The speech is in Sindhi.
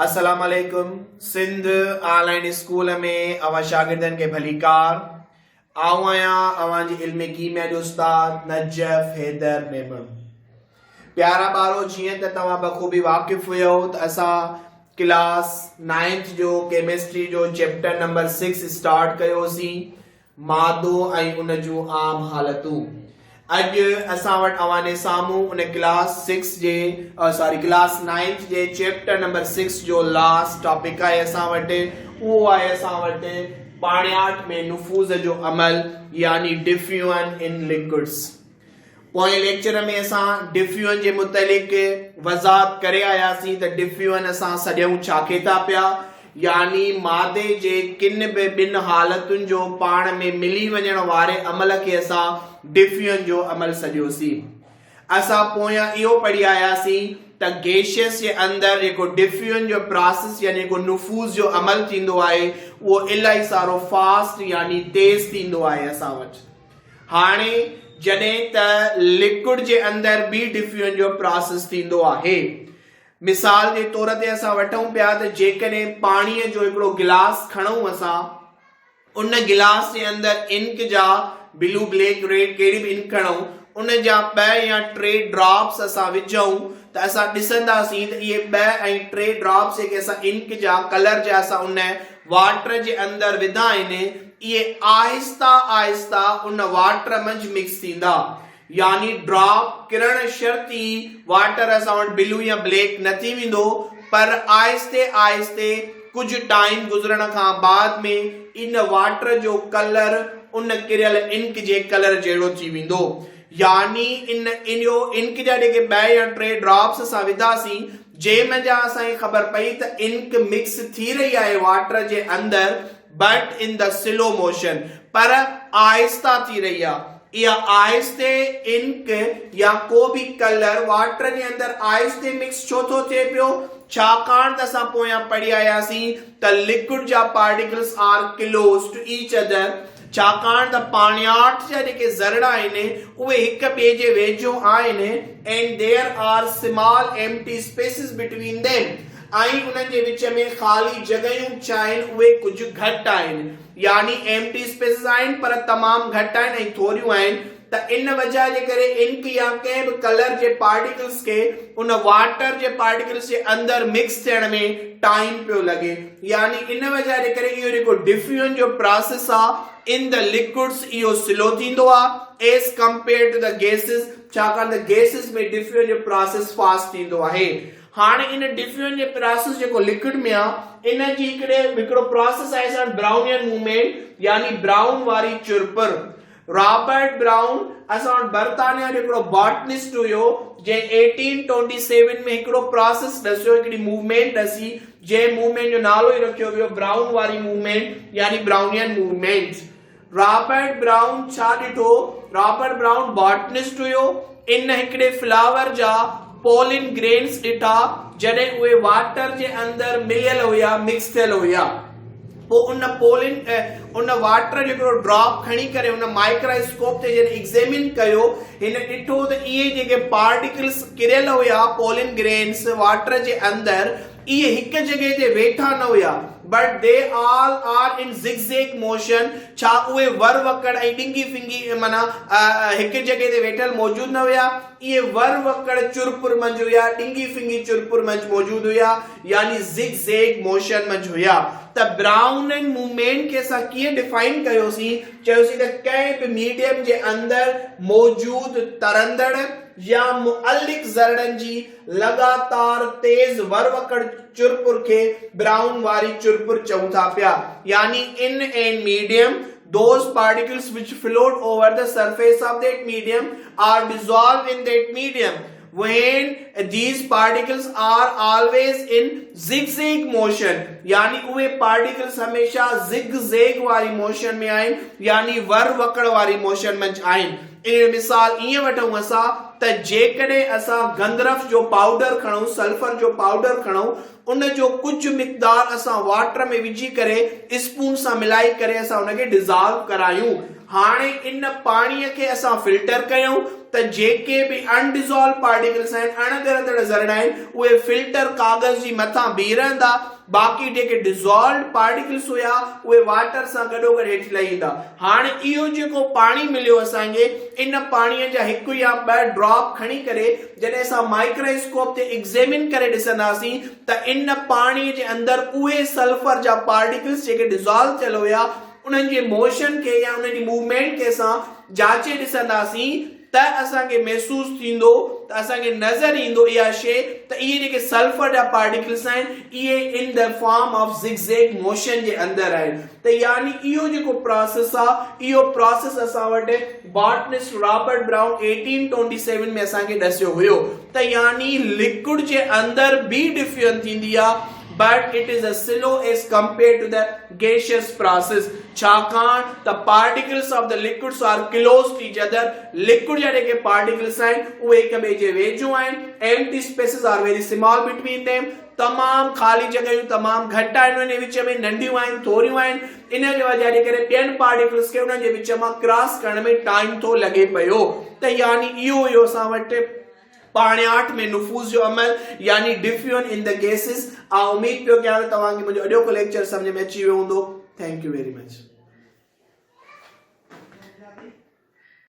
السلام عليڪم سنڌ آن لائن اسڪول ۾ اوهان شاگردن کي ڀليڪار. آئون آهيان اوهان جي علم ڪيميا جو استاد نجف حيدر ميمڻ. پيارا ٻارو جيئن ته توهان بخوبي واقف هيو ته اسان ڪلاس نائنٿ جو ڪيمسٽري جو چيپٽر نمبر 6 اسٽارٽ ڪيوسين مادو ۽ ان جون عام حالتون. اڄ اسان وٽ اوهان جي سامهون ان ڪلاس سڪس جي ساري ڪلاس نائنٿ جي چيپٽر نمبر سڪس جو لاسٽ ٽاپڪ آهي اسان وٽ اهو آهي اسان وٽ پاڻياٺ ۾ نفوذ جو عمل يعني ڊفيون ان لڪوڊس. پوئين ليڪچر ۾ اسان ڊفيون جي متعلق وضاحت ڪري آياسين ته ڊفيون اسان سڏيون ڇا کي ٿا پيا يعني مادي جي ڪن به ٻن حالتن جو پاڻ ۾ ملي وڃڻ واري عمل کي اسان ڊفيون جو عمل سڏيوسين. اسان پويان اهو پڙهي آياسين ته گيشيس جي اندر جيڪو ڊفيون جو پراسيس يعني جيڪو نفوذ جو عمل ٿيندو آهي اهو الائي سارو فاسٽ يعني تيز ٿيندو آهي اسان وٽ. هاڻي جڏهن ته لڪوڊ جي اندر به ڊفيون جو پراسيس ٿيندو آهي. مثال جي طور تي اسان وٺون پيا ته جيڪڏهن پاڻي جو هڪڙو گلاس کڻون اسان ان گلاس جي اندر انڪ جا بلو بليڪ ريڊ ڪهڙي به انڪ کڻون ان جا ٻه يا ٽي ڊراپس اسان وجهون ته اسان ڏسنداسين ته اهي ٻه ۽ ٽي ڊراپس جيڪي اسان انڪ جا ڪلر جا اسان ان واٽر جي اندر وڌا آهن اهي آهسته آهسته ان واٽر منجهه مڪس ٿيندا يعني ڊراپ ڪرڻ شرط ئي واٽر اسان وٽ بلو يا بليڪ نه ٿي ويندو پر آهستي آهستي ڪجهه ٽائيم گذرڻ کان بعد ۾ ان واٽر جو ڪلر ان ڪريل انڪ جي ڪلر جهڙو ٿي ويندو يعني ان اهو انڪ جا جيڪي ٻه يا ٽي ڊراپس اسان وڌاسين جنهن منجهان اسان کي خبر پئي ته انڪ مڪس ٿي رهي آهي واٽر جي اندر but in the slow motion پر آهسته ٿي رهي آهي اها آهستي انڪ يا ڪو به ڪلر واٽر جي اندر آهستي مڪس ڇو ٿو ٿئي پيو ڇاڪاڻ ته اسان پويان پڙهي آياسين ته لڪوڊ جا particles are close to each other ڇاڪاڻ ته پاڻياٺ جا جيڪي ذرڙا آهن اهي هڪ ٻئي جي ويجهو آهن and there are small empty spaces between them ۽ انهن جي وچ ۾ خالي جڳهيون ڇا آهن اهي ڪجهه گهٽ آهن يعني ايمٽي اسپيسز آهن پر تمام گهٽ آهن ۽ ٿوريون آهن ته ان وجهه جي ڪري انڪ يا ڪنهن به ڪلر جي پارٽيڪلز کي ان واٽر جي پارٽيڪلز جي اندر مڪس ٿيڻ ۾ ٽائيم پيو لڳي يعني ان وجهه جي ڪري اهو جيڪو ڊفيون جو پراسيس آ ان the liquids اهو سلو ٿيندو آ as compare to the gases ڇاڪاڻ ته گيسز ۾ ڊفيون جو پراسيس فاسٽ ٿيندو آهي. هاڻي ان ڊفيون جي پراسيس جيڪو لڪوڊ ۾ آ ان جي هڪڙي هڪڙو پراسيس آهي اسان وٽ برائونين موومينٽ يعني برائون واري چرپر رابرٽ برائون اسان وٽ برطانيا جو هڪڙو باٽنسٽ هيو جنهن ايٽين ٽوئنٽي سيون ۾ هڪڙو پراسيس ڏسيو هڪڙي موومينٽ ڏسي جنهن موومينٽ جو نالو ئي رکيو ويو برائون واري موومينٽ يعني برائونين موومينٽ. رابرٽ برائون ڇا ڏٺو؟ رابرٽ برائون باٽنسٽ هيو ان هڪڙي فلاور جا پولين گرينس ڏٺا جڏهن اهي واٽر جي اندر مليل هيا مڪس ٿيل هيا. پوء ان پولين ان واٽر جو هڪڙو ڊراپ کڻي ڪري ان مائڪراسڪوپ تي جڏهن ايگزيمن ڪيو هن ڏٺو ته اهي جيڪي پارٽيڪلس ڪريل هيا پولين گرينس واٽر جي اندر اهي هڪ جڳهه تي ويٺا نه هيا but they all are in zig zag motion ڇا اهي ور وڪڙ ۽ ڏنگي ڦنگي معنيٰ هڪ جڳهه تي ويٺل موجود نه هيا اهي ور وڪڙ چرپر منجهه هيا ڏنگي ڦنگي چرپر منجهه موجود هيا يعني زگ زيگ موشن منجهه هيا ته برائونين موومينٽ کي اسان ڪيئن ڊفائن ڪيوسين چيوسين ته ڪنهن به ميڊيم جي اندر موجود ترندڙ يا معلق ذرڙن جي لڳاتار تيز ور وڪڙ چرپر کي برائون واري چرپر چئون ٿا پيا يعني in an medium those particles which float over the surface of that medium are dissolved in that medium when these particles are always in zig zag motion يعني اهي پارٽيڪلز هميشه زگ زيگ واري موشن ۾ آهن يعني ور وڪڙ واري موشن منجهه آهن ان جو مثال ائين وٺون اسان ته جيڪڏهن اسان گندرف جو پائوڊر کڻون سلفر جو پائوڊر کڻون ان جو ڪجهه مقدار اسان واٽر ۾ وجهي ڪري اسپون سان ملائي ڪري اسان ان کي ڊزالو ڪرايون هاڻي ان پاڻي کي اسان فلٽر ڪيون ته جيڪي به ان ڊزالو پارٽيڪلس آهن، اڻ ڳرندڙ ذرڙا آهن، اهي فلٽر ڪاغذ جي مٿان بيهي رهندا، باقي جيڪي ڊزالوڊ پارٽيڪلس هيا اهي واٽر سان گڏوگڏ هيٺ لهي ايندا. هاڻ اهو جيڪو پاڻي مليو اسان کي ان پاڻي جا هڪ يا ٻه ڊراپ کڻي ڪري جڏهن اسان مائڪراسڪوپ تي اگزيمن ڪري ڏسنداسين ته ان پاڻي جي اندر اهي سلفر جا پارٽيڪلس جيڪي ڊزالو ٿيل هيا انهن جي موشن کي يا انهن جي موومينٽ کي اسان جاچي ڏسنداسين ته اسان کي محسوس ٿيندو ته اسان کي نظر ايندو اها شيء ته اهي جيڪي سلفر جا پارٽيڪلس آهن اهي in the form of zig zag motion جي اندر آهن ته يعني اهو جيڪو پراسيس آ اهو پراسيس اسان وٽ باٽنسٽ رابرٽ برائون 1827 ۾ اسان کي ڏسيو هيو ته يعني لڪوڊ جي اندر به ڊفيون ٿيندي آ but it is a slow as compared to the gaseous process ڇاڪاڻ ته particles of the liquids are close to each other liquid جا جيڪي پارٽيڪلز آهن اهي هڪ ٻئي جي ويجهو آهن empty spaces are very small between them تمام خالي جڳهيون تمام گهٽ آهن انهن جي وچ ۾ ننڍيون آهن ٿوريون آهن ان جي وجه جي ڪري ٻين پارٽيڪلز کي انهن جي وچ مان ڪراس ڪرڻ ۾ ٽائيم ٿو لڳي پيو ته يعني اهو هيو اسان وٽ پاڻياٺ ۾ نفوذ جو عمل يعني ڊفيون ان the gases. آئون اميد پيو ڪيان ته توهان کي منهنجو اڄوڪو ليڪچر سمجهه ۾ اچي ويو هوندو. Thank you very much.